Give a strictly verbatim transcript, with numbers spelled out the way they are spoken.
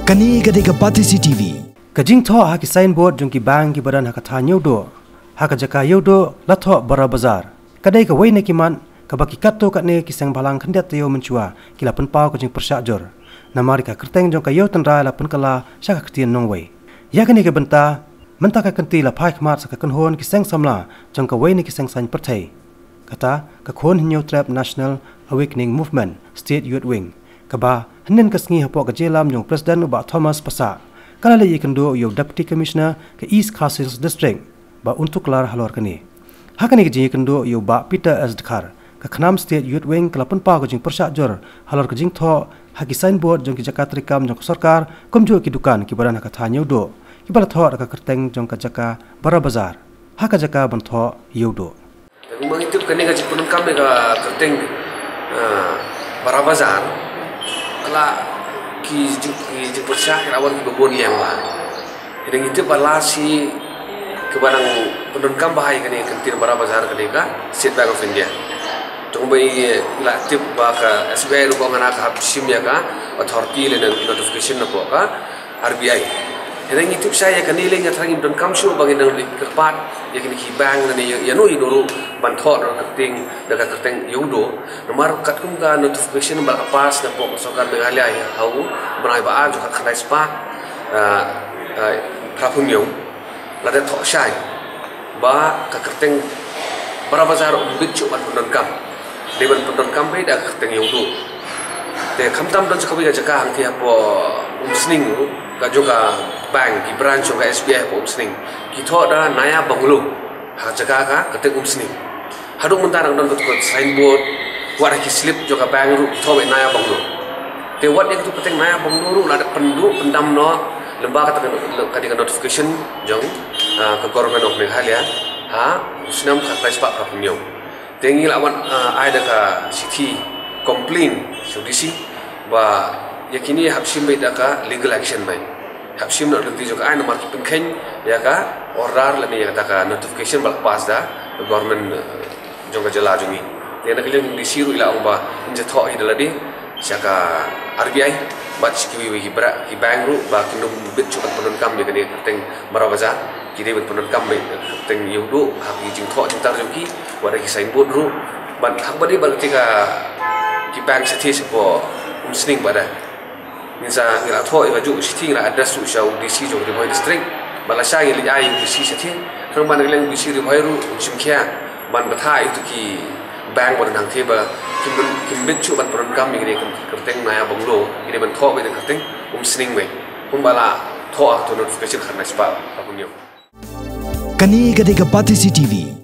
Kane ka dei ka Batesi T V. Ka jingthoh ha ki signboard jong ki bank kiba don ha ka thaiñ Ïewduh, ha ka jaka Ïewduh, la thoh Bara Bazar. Ka dei kawei na ki mat kaba ki katto katne ki seng bhalang khyndiat taïew mynshuwa ki la pynpaw ka jingpyrshah jur. Namar ïa ka kyrteng jong ka Ïew Tynrai la pynkylla sha ka ktien nongwei. Ïa kane ka bynta, mynta ka kynti la phai khmat sha ka kynhun ki seng samla jong kawei na ki seng saiñ pyrthei, kata ka Khun Hynñiewtrep National Awakening Movement, State Youth Wing, kaba hynnin ka sngi hapoh ka jingïalam jong u President u Bah Thomas Passah, ka la leit ïakynduh ïa u Deputy Commissioner ka East Khasi Hills District, Bah Untu Klar, halor kane. Ha kane ka jingïakynduh ïa u Bah Peter S Dkhar, ka KHNAM State Youth Wing ka la pynpaw ka jingpyrshah jur halor ka jingthoh ha ki signboard jong ki jaka treikam jong ka sorkar, kumjuh ki dukan kiba don ha ka thaiñ Ïewduh, kiba la thoh da ka kyrteng jong ka jaka Bara Bazar ha ka jaka ban thoh Ïewduh. Te kumba ngi tip, kane ka jingpyndonkam ïa ka kyrteng, ah, Bara Bazar, ka la ki jing, ki jingpyrshah ki la wan kiba bun ïa nga. Hynrei ngi tip ba la shi kaba dang pyndonkam bha ïa kane ka kyntien Bara Bazar ka dei ka State Bank of India. Te kumba ngi la tip ba ka S B I ruh ka ong, ka hap shim ïa ka authority lane notification na ka R B I. Hynrei ngi tip shai ïa kane lei, nga tharai ngim donkam shuh ba ngin nang kyrpad ïa kine ki bank lane ïa, ïano ïano ruh ban thoh da ka kyrteng, da ka kyrteng Ïewduh. Namar katkum ka notification ba la pass na ka sorkar Meghalaya ha u bnai ba ar jong ka khatkhyndai spah, ah, ah, phraphew hynñiew, la dep thoh shai ba ka kyrteng Bara Bazar ym bit shuh ban pyndonkam. Dei ban pyndonkam beit da ka kyrteng Ïewduh. Te khamtam don sa kawei ka jaka hangtei hapoh Umsning ruh, ka jong ka bank, ki branch jong ka S B I hapoh Umsning, ki thoh da Naya Bungalow ha jaka ka kyrteng Umsning. Haduh mynta dang don kato ka signboard, wat ha ki slip jong ka bank ruh ki thoh beit Naya Bungalow. Te wat ïa kato ka kyrteng Naya Bungalow ruh la dep pynduh pyndam noh lyngba kata ka, kata ka notification jong, ah, ka Government of Meghalaya ha u snem khatkhyndai spah phraphew hynñiew. Te ngi la wan, ah, ai da ka shithi complain sha u D C ba ïa kine hap shim beit da ka legal action beit. Hap shim noh da ka lynti jong ka aiñ namar ki pynkheiñ ïa ka order lane ïa kata ka notification ba la pass da government, eh, jong ka jylla jong ngi. Te na ka liang D C ruh i la ong ba in sa thoh hi da lade sha ka R B I bad sha kiwei kiwei ki bra-, ki bank ruh ba kin ym bit shuh ban pyndonkam ïa kane ka kyrteng Bara Bazar. Ki dei ban pyndonkam beit ka kyrteng Ïewduh ha ki jingthoh jingtar jong ki, wat ha ki signboard ruh. Bad haba dei bad ka, ki bank shathie shapoh Umsning bad da Ngin sa, ngi la thoh ïa kajuh ka shithi, ngi la address ruh sha u D C jong Ri Bhoi District. Bad lashai ngi leit ai ïa u D C shathie. Khnang ba na ka liang u D C Ri Bhoi ruh un shim khia ban batai ïa kito ki bank ba don hangtei ba kim bit, kim bit shuh ban pyndonkam ïa kane ka kyrteng Naya Bungalow, ïa kane ban thoh beit da ka kyrteng Umsning beit, kumba la thoh ha kato ka notification khatkhyndai spah phraphew hynñiew. Kane ka dei ka Batesi T V.